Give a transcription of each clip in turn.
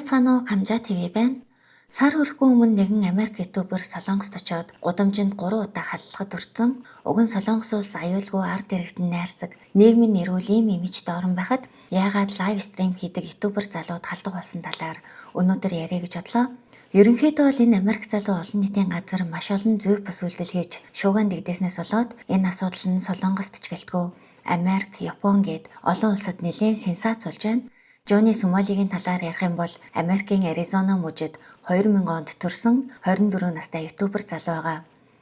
Сайн байцгаана уу? Камжаа ТV байна. Сар хүрэхгүй өмнө нэгэн Америк YouTuber Солонгост очоод гудамжинд 3 удаа халдлагад өртсөн. Уг нь Солонгос улс аюулгүй, ард иргэдэн найрсаг, нийгмийн эрүүл ийм имижтэй орон байхад яагаад live stream хийдэг YouTuber залууд халдах болсон талаар өнөөдөр ярья гэж бодлоо. Ерөнхийдөө бол энэ Америк залуу олон нийтийн газар маш олон зүй бус үйлдэл хийж шуугиан дэгдээснээс болоод энэ асуудал нь Солонгост ч гэлтгүй Америк, Япон гээд олон улсад нэлээн сенсац болж байна. Жони Сомалигийн талаар ярих юм бол Америкийн Аризона мужид 2000 онд төрсэн 24 настай YouTuber залуу байгаа.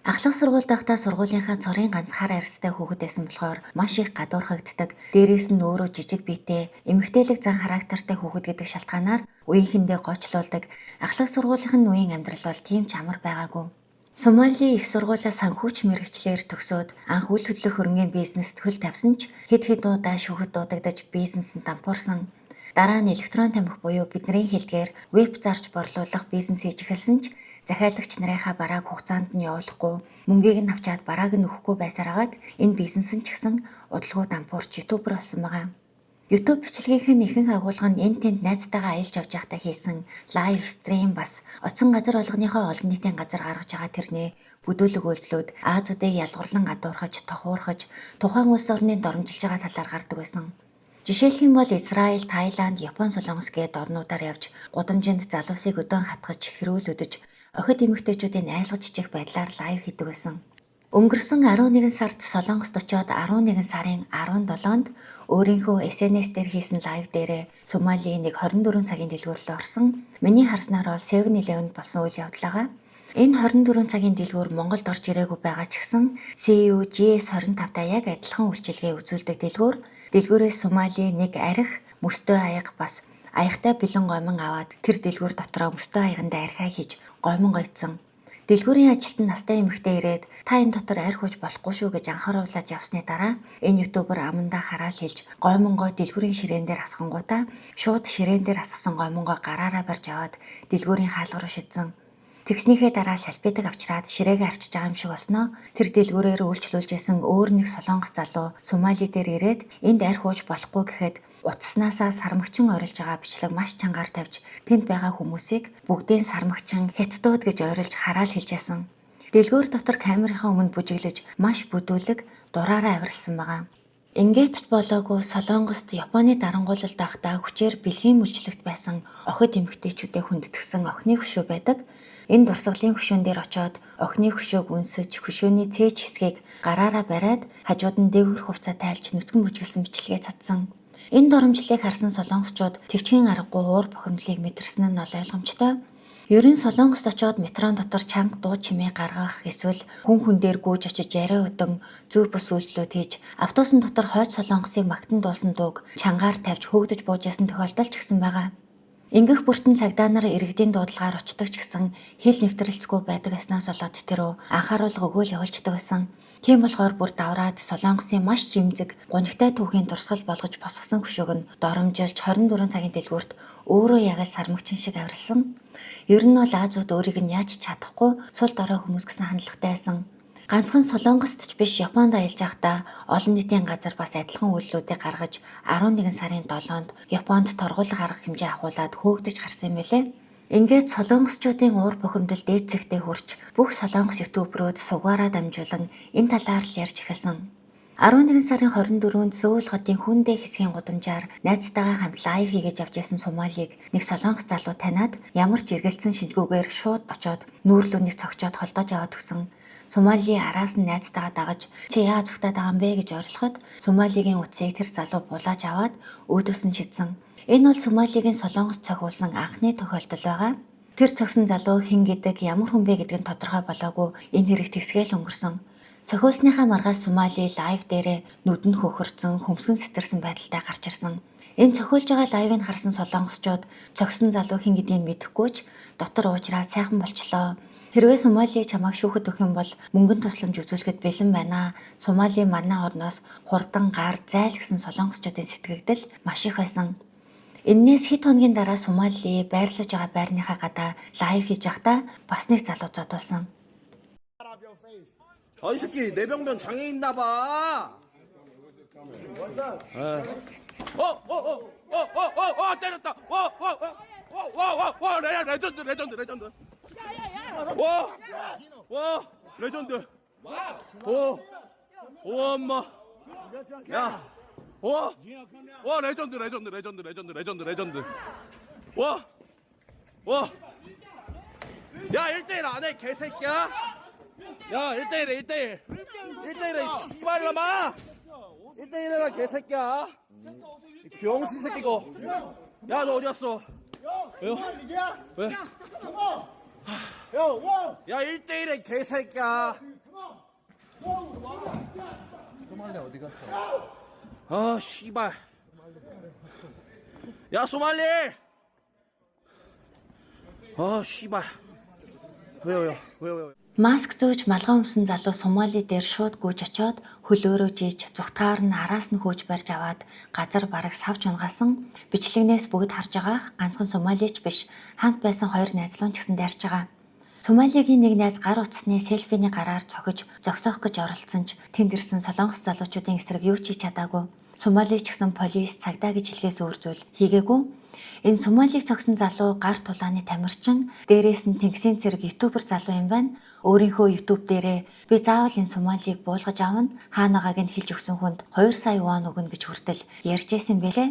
Ахлах сургуульд байхдаа сургуулийнхаа цорын ганц хар арьстай хүүхэд байсан болохоор маш их гадуурхагддаг. Дээрээс нь өөрөө жижиг биетэй, эмэгтэйлэг зан характертай хүүхэд гэдэг шалтгаанаар үеийнхэндээ гоочлуулдаг. Ахлах сургуулийн нь үеийн амьдрал бол тийм ч амар байгаагүй. Сомали их сургуулиа санхүүч мэргэжлээр төгсөөд анх үл хөдлөх хөрөнгийн бизнест хөл тавьсан ч хэд хэд удаа шүүхэд дуудагдаж бизнес нь дампуурсан. Дараа нь электрон тамхи буюу бидний хэлдгээр веб зарж борлуулах бизнес хийж эхэлсэн ч захиалагч нарынхаа барааг хугацаанд нь явуулахгүй, мөнгийг нь авчаад барааг нь өгөхгүй байсаар хагаад энэ бизнес нь ч гэсэн удалгүй дампуурч YouTuber болсон байгаа. YouTube бичлэгийнх нь ихэнх агуулга нь энэ тэнд найзтайгаа аялж явж байхдаа хийсэн live stream, бас очсон газар болгоныхоо олон нийтийн газар гаргаж байгаа тэрний бүдүүлэг үйлдэлүүд, Азиудыг ялгуурлан гадуурхаж, тохуурхаж, тухайн улс орны доромжилж байгаа талаар гардаг байсан. Жишээлэх юм бол Израиль, Таиланд, Япон, Солонгос гээд орнуудаар явж гудамжинд залуусыг өдөөн хатгаж, хэрүүл өдөж, охид эмэгтэйчүүдийг айлгаж чичих байдлаар live хийдэг байсан. Өнгөрсөн 11 сард Солонгост очоод 11 сарын 17-нд өөрийнхөө SNS дээр хийсэн live дээрээ Сомалийн нэг 24 цагийн дэлгүүр рүү орсон. Миний харснаар бол 7-Eleven болсон үйл явдал байгаа. Энэ 24 цагийн дэлгүүр Монголд орж ирээгүй байгаа ч гэсэн CU GS25-тай яг адилхан үйлчилгээ үзүүлдэг дэлгүүр. Дэлгүүрээс Сомали нэг арх, мөстөө аяга, бас аягтай бэлэн гомон аваад тэр дэлгүүр дотроо мөстөө аягандаа архиа хийж гомон гоёдсон. Дэлгүүрийн ажилтан настай эмэгтэй ирээд та энэ дотор арх ууж болохгүй шүү гэж анхааруулаад явсны дараа энэ YouTuber амандаа хараал хэлж гомонгоо дэлгүүрийн ширээн дээр асгангуудаа шууд ширээн дээр асгасан гомонгоо гараараа барьж аваад дэлгүүрийн хаалга руу шидсэн. Тэгснийхээ дараа салфетик авчраад ширээгээ арчиж байгаа юм шиг болсноо тэр дэлгүүрээр үйлчлүүлж байсан өөр нэг солонгос залуу Сомали дээр ирээд энд арх ууж болохгүй гэхэд утаснаасаа сармагчин орилж байгаа бичлэг маш чангаар тавьж тэнд байгаа хүмүүсийг бүгдийн сармагчин, хятадууд гэж ойролж хараал хэлж ясан. Дэлгүүр дотор камерынхаа өмнө бүжиглэж маш бүдүүлэг дураараа авирласан байгаа. Ингээд ч болоогүй Солонгост Японы дарангуйлалд байхдаа хүчээр бэлгийн мүлжлэгт байсан охид эмэгтэйчүүдэд хүндэтгсэн охины хөшөө байдаг. Энэ дурсгалын хөшөөн дээр очоод охины хөшөөг үнсэж, хөшөөний цээж хэсгийг гараараа бариад хажууд нь дээгүүр хувцас тайлж нүцгэн бүжиглэсэн бичлэгээ цацсан. Энэ доромжлыг харсан солонгосчууд тэвчгийн аргагүй уур бухимдлыг мэдэрсэн нь бол ойлгомжтой. Ер нь Солонгост очоод метрон дотор чанга дуу чимээ гаргах эсвэл хүн хүн дээр гүйж очиж яриа өдөн зүй бус үйлдэлүүд хийж, автобусын дотор хойч солонгосыг магтан дуулсан дууг чангаар тавьж хөөгдөж бууж ясан тохиолдол ч гэсэн байгаа. Ингэх бүртэн цагдаа нар иргэдийн дуудлагаар очдог ч гэсэн хэл нэвтрэлцгүй байдаг байснаас болоод тэрөө анхааруулга өгөөл явуулцдаг байсан. Тийм болохоор бүр давраад Солонгосын маш жимзэг гунигтай түүхийн дурсгал болгож босгосон хөшөөг нь доромжилж 24 цагийн дэлгүүрт өөрөө яг л сармагчин шиг авирлсан. Ер нь бол Азиуд өөрийг нь яаж ч чадахгүй сул дорой хүмүүс гэсэн хандлагатай байсан. Ганцхан Солонгост ч биш, Японд аялж байхдаа олон нийтийн газар бас адилхан үйлдэлүүдийг гаргаж 11 сарын 7-нд Японд торгуулга арга хэмжээ авахуулаад хөөгдөж гарсан юм билээ. Ингээд солонгосчуудын уур бухимдал дээд цэгтээ хүрч бүх солонгос YouTuber үүд сувгаараа дамжуулан энэ талаар л ярьж эхэлсэн. 11 сарын 24-нд Сөүл хотын Хүндэ хэсгийн гудамжаар найзтайгаа хамт live хийгээд явж байсан Сомалиг нэг солонгос залуу таниад ямар ч эргэлзсэн шинжгүйгээр шууд очоод нүүрлүү нэг цогчоод холдоож аваад өгсөн. Сомали араас нь найзтайгаа дагаж чи яа зүгтаад байгаа юм бэ гэж орилоход Сомалигийн утсыг тэр залуу булааж аваад өөдөөс нь шидсэн. Энэ бол Сомалигийн Солонгос цохиулсан анхны тохиолдол байгаа. Тэр цохисон залуу хэн гэдэг, ямар хүн бэ гэдэг нь тодорхой болоогүй, энэ хэрэг тэгсгээл өнгөрсөн. Цохиулсныхаа маргааш Сомали live дээрээ нүд нь хөхөрцөн, хөмсгөн сэтэрсэн байдалтай гарч ирсэн. Энэ цохиулж байгаа live ыг харсан солонгосчууд цохисон залуу хэн гэдгийг мэдэхгүй ч дотор уужраа сайхан болчлоо. Хэрвээ Сомали чамайг шүүхэд өгөх юм бол мөнгөн тусламж үзүүлэхэд бэлэн байна. Сомали манай орноос хурдан гар зайл гэсэн солонгосчуудын сэтгэгдэл маш их байсан. Эннээс хэд хоногийн дараа Сомали байрлаж байгаа байрныхаа гадаа live хийж байхдаа бас нэг залуу зодуулсан. 아, 이 새끼 뇌병변 장애 있나 봐. 어, 어, 어, 어, 어, 어, 어, 때렸다. 어, 어, 어, 어, 와, 와, 와, 레전드, 레전드, 레전드. 와, 와, 레전드. 오, 오, 엄마. 야, 와, 와, 레전드, 레전드, 레전드, 레전드, 레전드, 레전드. 와, 와. 야, 1대1 안 해, 개새끼야. 야, 1대1해, 1대1. 1대1해, 씨발놈아. 1대1 해라, 개새끼야. 이 병신 새끼고. 야, 너 어디 갔어? 왜요? 왜? 야, 1대1해, 개새끼야. 소말리 어디 갔어? 아, 씨발. 야, 소말리! 아, 씨발. 왜요, 왜요, 왜요, 왜요? Маск зөөж малгай өмсөн залуу Сомали дээр шууд гүйж очоод хөлөөрөө жийж зүгтгаар нь араас нь хөөж барьж аваад газар бараг савж унгаасан. Бичлэгнээс бүгд харж байгаах ганцхан Сомалич биш, хамт байсан хоёр найз луу ч гэсэн дайрч байгаа. Сомалигийн нэг найз гар утасны селфиний гараар цохиж зогсоох гэж оролдсон ч тэнд ирсэн солонгос залуучуудын эсрэг юу ч хийж чадаагүй. Сомали ч гэсэн полис цагдаа гэж хэлхээс өөр зүйл хийгээгүй. Энэ Сомалиг цогсон залуу гар тулааны тамирчин, дээрээс нь тэнгисийн цэрэг YouTuber залуу юм байна. Өөрийнхөө YouTube дээрээ би заавал энэ Сомалиг буулгаж авна, хаанагааг нь хэлж өгсөн хүнд 2 сая вон өгнө гэж хүртэл ярьж байсан бэлээ.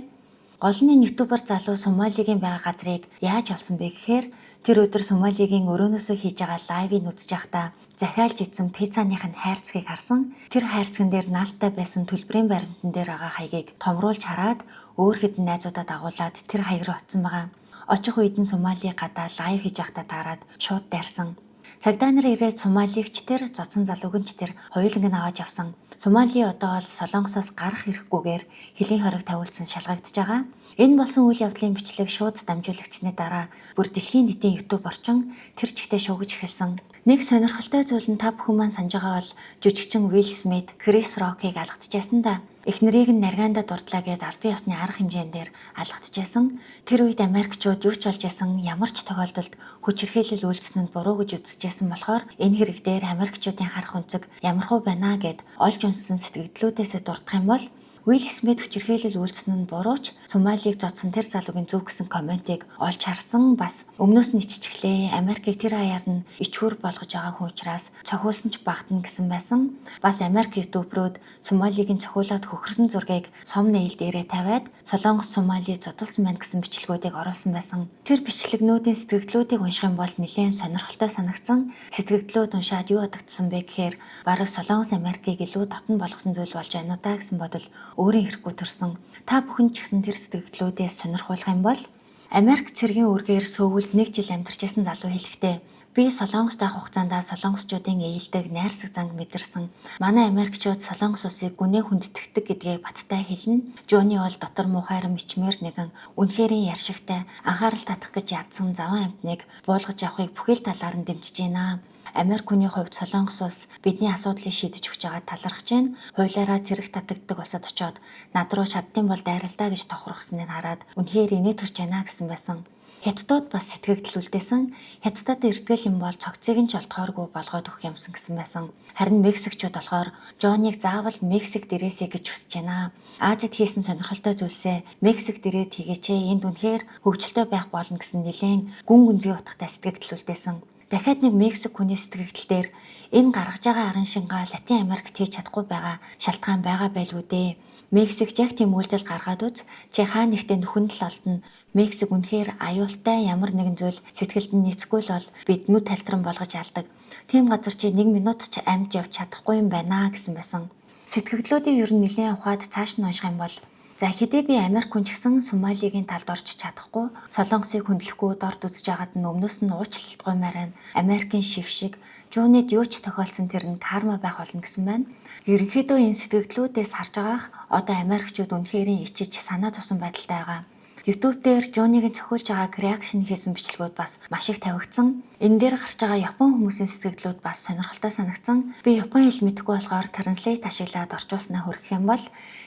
Гол нь энэ YouTuber залуу Сомалигийн байгаа газрыг яаж олсон бэ гэхээр тэр өдөр Сомалигийн өрөөнөөсөө хийж байгаа live ыг үзэж байхдаа захиалж идсэн пиццаных нь хайрцгийг харсан. Тэр хайрцаган дээр наалтай байсан төлбөрийн баримтан дээр байгаа хаягийг томруулж хараад өөр хэдэн найзуудаа дагуулад тэр хаяг руу очсон байгаа. Очих үед нь Сомали гадаа live хийж байхдаа таарад шууд дайрсан. Цагдаа нар ирээд Сомалигч тэр зодсон залууг нь ч тэр хоёуланг нь аваад явсан. Сомали одоо бол Солонгосоос гарах эрхгүйгээр хилийн хориг тавиулсан шалгагдаж байгаа. Энэ болсон үйл явдлын бичлэг шууд дамжуулагдсаны дараа бүр дэлхийн нийтийн YouTube орчин тэр чигтээ шуугиж эхэлсэн. Нэг сонирхолтой зүйл нь та бүхэн маань санаж байгаа бол жүжигчин Уилл Смит Крис Рокийг алгадчихсан да. Эхнэрийг нь наргаандаа дурдлаа гээд албан ёсны арга хэмжээн дээр алгадчихсан. Тэр үед Америкчууд юу ч болж байсан ямар ч тохиолдолд хүчирхийлэл үйлдсэн нь буруу гэж үзэжсэн болохоор энэ хэрэг дээр Америкчуудын харах өнцөг ямархуу байна гэд олж унссан сэтгэгдлүүдээсээ дурдах юм бол Уилл Смит хүчирхийлэл үйлдсэн нь буруу ч Сомалиг зодсон тэр залуугийн зөв гэсэн comment ыг олж харсан, бас өмнөөс нь иччихлээ. Америкийг тэр хаяар нь ичхүр болгож байгаа хүн учраас цохиулсан ч багтана гэсэн байсан. Бас Америк YouTuber үүд Сомалигийн цохиулаад хөхөрсөн зургийг thumbnail дээрээ тавиад Солонгос Сомали зодуулсан байна гэсэн бичлэгүүдийг оруулсан байсан. Тэр бичлэгнүүдийн сэтгэгдлүүдийг унших юм бол нэлээн сонирхолтой санагдсан. Сэтгэгдлүүд уншаад юу бодогдсон бэ гэхээр бараг Солонгос Америкийг илүү дотно болгосон зүйл болж байна уу та гэсэн бодол өөрийн хэрэггүй төрсөн. Та бүхэн ч гэсэн тэр сэтгэгдлүүдээс сонирхуулах юм бол Америк цэргийн үүргээр Сөүлд нэг жил амьдарч байсан залуу хэлэхдээ би Солонгост байх хугацаанд солонгосчуудын ээлдэг найрсаг занг мэдэрсэн. Манай Америкчууд Солонгос улсыг гүнээ хүндэтгэдэг гэдгээ баттай хэлнэ. Жууны бол дотор муухайран ичмээр нэгэн үнэхээрийн ярьшигтай анхаарал татах гэж ядсан заван амьтныг буулгаж авахыг бүхэл талаар нь дэмжиж байна. Америк хүний хувьд Солонгос улс бидний асуудлыг шийдэж өгч байгаад талархаж байна. Хуулиараа цэрэг татагддаг улсад очоод над руу чаддсан бол дайралдаа гэж тохиргосныг хараад үнэхээр инээ төрч байна гэсэн байсан. Хятадууд бас сэтгэгдэл үлдээсэн. Хятадад эртгэл юм бол цогцыг нь ч олдохооргүй болгоод өгөх юмсан гэсэн байсан. Харин Мексикчууд болохоор Жоныг заавал Мексик дээрээсэй гэж хүсэж байна. Азид хийсэн сонирхолтой зүйлсээ Мексик дээрээ хийгээч ээ, энд үнэхээр хөгжилтэй байх болно гэсэн нэлээн гүн гүнзгий утгатай сэтгэгдэл үлдээсэн. Дахиад нэг Мексик хүний сэтгэгдэл дээр энэ гаргаж байгаа арын шингаа Латин Америкт хийж чадахгүй байгаа шалтгаан байгаа байлгүй дээ. Мексик яг тийм үйлдэл гаргаад үз. Чи хаа нэгтээ нүхэнд л олдно. Мексик үнэхээр аюултай, ямар нэгэн зүйл сэтгэлд нь нийцэхгүй л бол бид нүд тальтран болгож алдаг. Тийм газар чи нэг минут ч амж явж чадахгүй юм байна гэсэн байсан. Сэтгэгдлүүдийн ер нь нэлээн ухаад цааш нь унших юм бол за хэдий би Америк хүн ч гэсэн Сомалигийн талд орж чадахгүй, Солонгосыг хүндлэхгүй дорд үзэж байгаад нь өмнөөс нь уучлалтгүймаар байна. Америкийн шив шиг Жуунид юу ч тохиолдсон тэр нь карма байх болно гэсэн байна. Ерөнхийдөө энэ сэтгэгдлүүдээс харж байгаах одоо Америкчууд үнэхээрийн ичиж санаа зовсон байдалтай байгаа. YouTube дээр Жуниг нь цохиулж байгаа reaction хийсэн бичлэгүүд бас маш их тавигдсан. Энэ дээр гарч байгаа Япон хүмүүсийн сэтгэгдлүүд бас сонирхолтой санагдсан. Би Япон хэл мэдэхгүй болохоор translate ашиглаад орчуулснаа хүргэх юм бол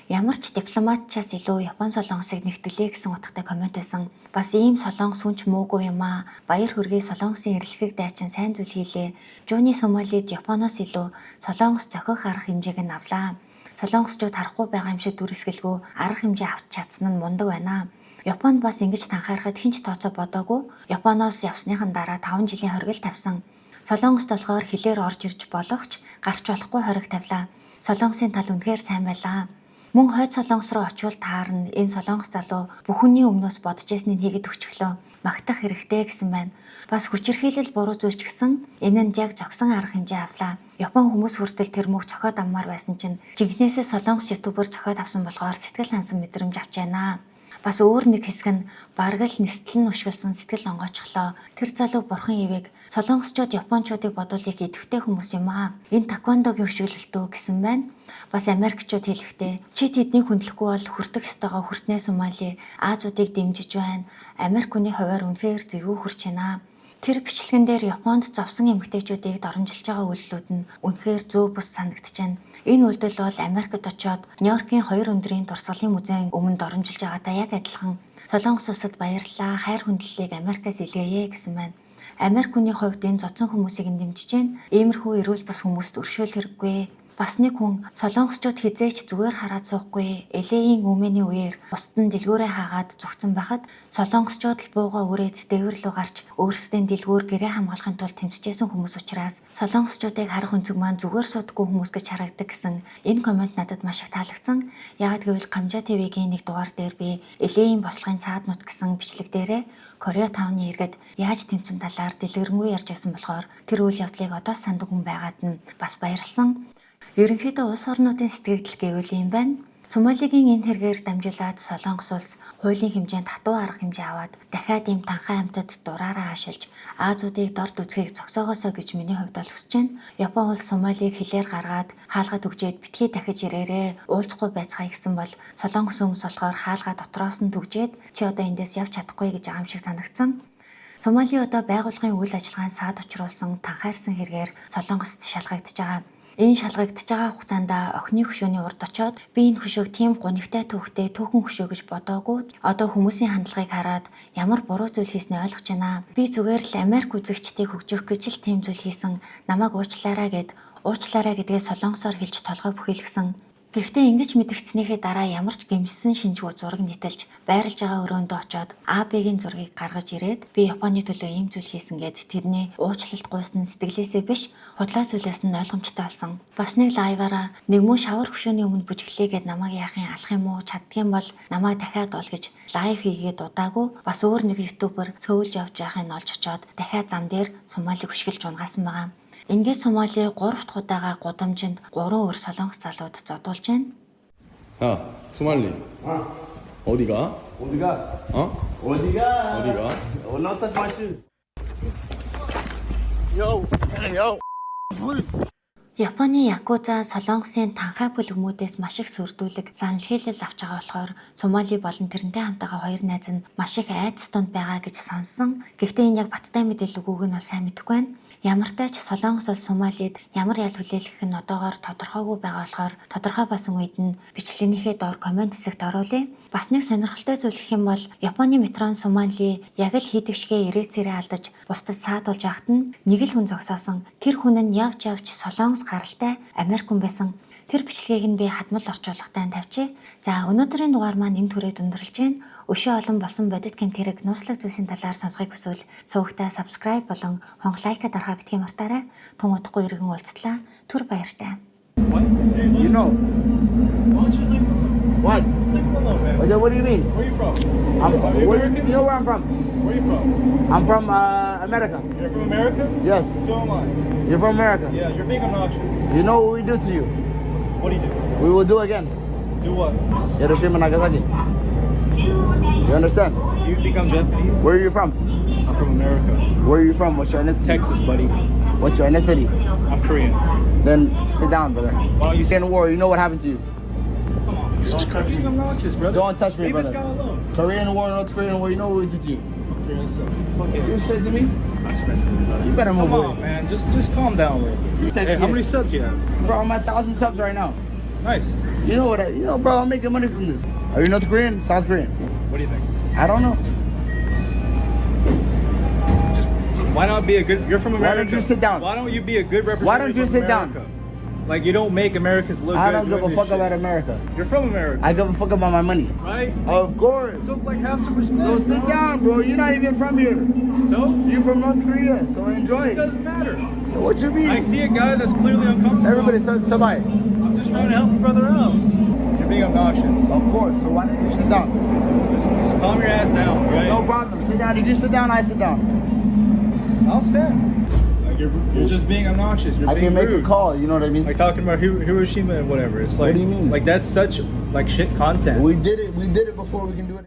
ямар ч дипломатчаас илүү Япон солонгосыг нэгтгэлээ гэсэн утгатай comment байсан. Бас ийм солонгос хүн ч муугүй юм аа. Баяр хүргэе, солонгосын эрэлхэг дайчин сайн зүйл хийлээ. Жууны Сомалид Японоос илүү солонгос зохих арга хэмжээг нь авлаа. Солонгосчууд харахгүй байгаа юм шиг дүрсгэлгүй арга хэмжээ авч чадсан нь мундаг байна. Японд бас ингэж танхаарахад хэн ч тооцоо бодоогүй. Японоос явсныхан дараа 5 жилийн хоригл тавьсан. Солонгост болохоор хилээр орж ирж болох ч гарч болохгүй хориг тавилаа. Солонгосын тал үнэхээр сайн байлаа. Мөн хойд Солонгос руу очивол таарна. Энэ Солонгос залуу бүхний өмнөөс бодож байсныг хийгээд өгчихлөө. Магтах хэрэгтэй гэсэн байна. Бас хүчирхийлэл буруу зүйл ч гэсэн энэ нь яг зохисон арга хэмжээ авлаа. Япон хүмүүс хүртэл тэр мөг цохиод авмаар байсан чинь жинхнээсээ Солонгос YouTuber цохиод авсан болохоор сэтгэл хансан мэдрэмж авч байна. Бас өөр нэг хэсэг нь бараг л нислэл нь өшгөлсөн сэтгэл онгойчглоо. Тэр залуу бурхан ивээг Солонгосчууд Япончуудыг бодвол их идэвхтэй хүмүүс юм аа. Энэ таквондогийн өшиглөлтөө гэсэн байна. Бас Америкчууд хэлэхдээ чи тэднийг хүндлэхгүй бол хүртэх ёстойгоо хүртнээ Сумали Азиудыг дэмжиж байна. Америк хүний хувиар үнэхээр зэвүү хүрч байна. Тэр бичлэгэн дээр Японд зовсон эмэгтэйчүүдийг доромжилж байгаа үйлдэлүүд нь үнэхээр зөв бус санагдаж байна. Энэ үйлдэл бол Америкт очиод Нью-Йоркийн хоёр өндрийн дурсгалын музейн өмнө доромжилж байгаатай яг адилхан. Солонгос улсад баярлалаа, хайр хүндлэлийг Америкаас илгээе гэсэн байна. Америк хүний хувьд энэ зодсон хүмүүсийг нь дэмжиж байна. Иймэрхүү эрүүл бус хүмүүст өршөөл хэрэггүй. Бас нэг хүн Солонгосчууд хэзээ ч зүгээр хараад суухгүй. LA-ийн өмнөний үеэр бусд нь дэлгүүрээ хаагаад зугтсан байхад Солонгосчууд л буугаа үрээд дээвэр лүү гарч өөрсдийн дэлгүүр гэрээ хамгаалахын тулд тэмцэжсэн хүмүүс учраас Солонгосчуудыг харах өнцөг маань зүгээр суудаггүй хүмүүс гэж харагддаг гэсэн энэ comment надад маш их таалагдсан. Яагаад гэвэл Гамжаа TV-гийн нэг дугаар дээр би LA-ийн бослогын цаад нут гэсэн бичлэг дээрээ Korea Town-ы иргэд яаж тэмцсэн талаар дэлгэрэнгүй ярьж байсан болохоор тэр үйл явдлыг одоо сандаг хүн байгаад нь бас баярлсан. Ерөнхийдөө улс орнуудын сэтгэгдэл гэвэл юм байна. Сомалигийн энэ хэрэгээр дамжуулаад Солонгос улс хуулийн хэмжээнд хатуу арга хэмжээ аваад дахиад ийм танхай амьтад дураараа аашилж Азиудыг дорд үзэхийг зогсоогоосой гэж миний хувьд бол хүсэж байна. Япон улс Сомалиг хилээр гаргаад хаалгаа түгжээд битгий дахиж ирээрээ, уулзахгүй байцгаая гэсэн бол Солонгос хүмүүс болохоор хаалгаа дотроос нь түгжээд чи одоо эндээс явж чадахгүй гэж байгаа юм шиг санагдсан. Сомали одоо байгууллагын үйл ажиллагаанд саад учруулсан танхаарсан хэрэгээр Солонгост шалгагдаж байгаа. Энэ шалгагдаж байгаа хугацаанд охины хөшөөний урд очоод би энэ хөшөөг тийм гунигтай түүхтэй түүхэн хөшөө гэж бодоогүй. Одоо хүмүүсийн хандлагыг хараад ямар буруу зүйл хийснээ ойлгож байна. Би зүгээр л Америк үзэгчдийг хөгжөөх гэж л тийм зүйл хийсэн. Намайг уучлаарай гээд уучлаарай гэдгээ солонгосоор хэлж толгой бүхийлгэсэн. Гэхдээ ингэж мэдэгдсэнийхээ дараа ямар ч гэмшсэн шинжгүй зураг нийтэлж байрлаж байгаа өрөөндөө очоод Абегийн зургийг гаргаж ирээд би Японы төлөө ийм зүйл хийсэн гээд тэрний уучлалт гуйсан нь сэтгэлээсээ биш худлаа зүйлээс нь ойлгомжтой болсон. Бас нэг live-аараа нэг мөн шавар хөшөөний өмнө бүжиглээ гээд намайг яахын алах юм уу, чаддаг юм бол намайг дахиад ол гэж live хийгээд удаагүй бас өөр нэг YouTuber цөөлж явж байхыг олж очоод дахиад зам дээр Сомалиг хөшиглөж унагаасан байгаа. Ингээд Сомали 3 дахь удаага гудамжинд 3 өөр солонгос залууд зодуулж байна. 야, 소말리. 어디가? 어디가? 어? 어디가? 어디가? Oh, not touch my shoe. Yo, yo. Японы Якуза Солонгосын танхай бүлгэмүүдээс маш их сөрдүүлэг, заналхийлэл авч байгаа болохоор Сомали болон тэрнтэй хамт байгаа хоёр найз нь маш их айдас дунд байгаа гэж сонссон. Гэхдээ энэ яг баттай мэдээлэл үгүйг нь бол сайн мэдэхгүй байна. Ямартай ч Солонгос улс Сомалид ямар ял хүлээлгэх нь одоогоор тодорхойгүй байгаа болохоор тодорхой болсон үед нь бичлэгнийхээ доор comment хэсэгт оруулъя. Бас нэг сонирхолтой зүйл гэх юм бол Японы метрон Сомали яг л хийдэг шигээ ирээцээрээ алдаж бусдад саадулж байхад нь нэг л хүн зогсоосон. Тэр хүн нь явж явж Солонгос гаралтай Америк хүн байсан. Тэр бичлэгийг нь би хадмал орчуулгатай тавьчихъя. За, өнөөдрийн дугаар маань энэ түрээд өндөрлөж байна. Өшөө олон болсон бодит гэмт хэрэг нууцлаг зүйлсийн талаар сонсохыг хүсвэл сувагтаа subscribe болон хонх like дарахаа битгий мартаарай. Тун удахгүй иргэн уулзлаа. Түр баяртай. You know. Why don't you just leave him alone? What? Just leave him alone, man. What do you mean? Where you from? I'm, Are you where, American? you know where I'm from? Where you from? I'm from America. You're from America? Yes. So am I. You're from America. Yeah, you're being obnoxious. You know what we do to you? What do you do? We will do again. Do what? Hiroshima, Nagasaki. You understand? Do you think I'm Japanese? Where are you from? I'm from America. Where are you from? What's your ethnicity? Texas, buddy. What's your ethnicity? I'm Korean. Then sit down, brother. Why don't you In war, you know what happened to you. Come on. You're being obnoxious, brother. Don't touch me, Leave this brother. guy alone. Korean War, North Korean War, you know what we did to you. Fuck yourself. Fuck it. You said to me, I'm just messing with you, buddy. You better move Come away. on, man. Just calm down a little bit. said Hey, how shit. many subs do you have? Bro, I'm at 1,000 subs right now. Nice. You know what? You know, bro, I'm making money from this. Are you North Korean? South Korean? What do you think? I don't know. Just why not be a good? You're from Why America. don't you sit down? Why don't you be a good representative? Why don't you of sit down? America? Like, you don't make Americans look I good don't give doing a this fuck shit. About America. You're from America, I give a fuck about my money. Right? Of course. So, like, have some respect. So sit bro. Down, bro. You're not even from here. So You're from North Korea, so enjoy. It doesn't matter. What you mean? I see a guy that's clearly uncomfortable. Everybody said somebody. I'm just trying to help your brother out. You're being obnoxious. Of course. So why don't you sit down? Just calm your ass down, right? No problem. Sit down. If you sit down, I sit down. I'll stand. Like, you're just being obnoxious. You're I being can make rude. A call. You know what I mean? Like, talking about Hiroshima and whatever. It's like, Do you mean? like, that's such, like, shit content. We did it. We did it before. We can do it.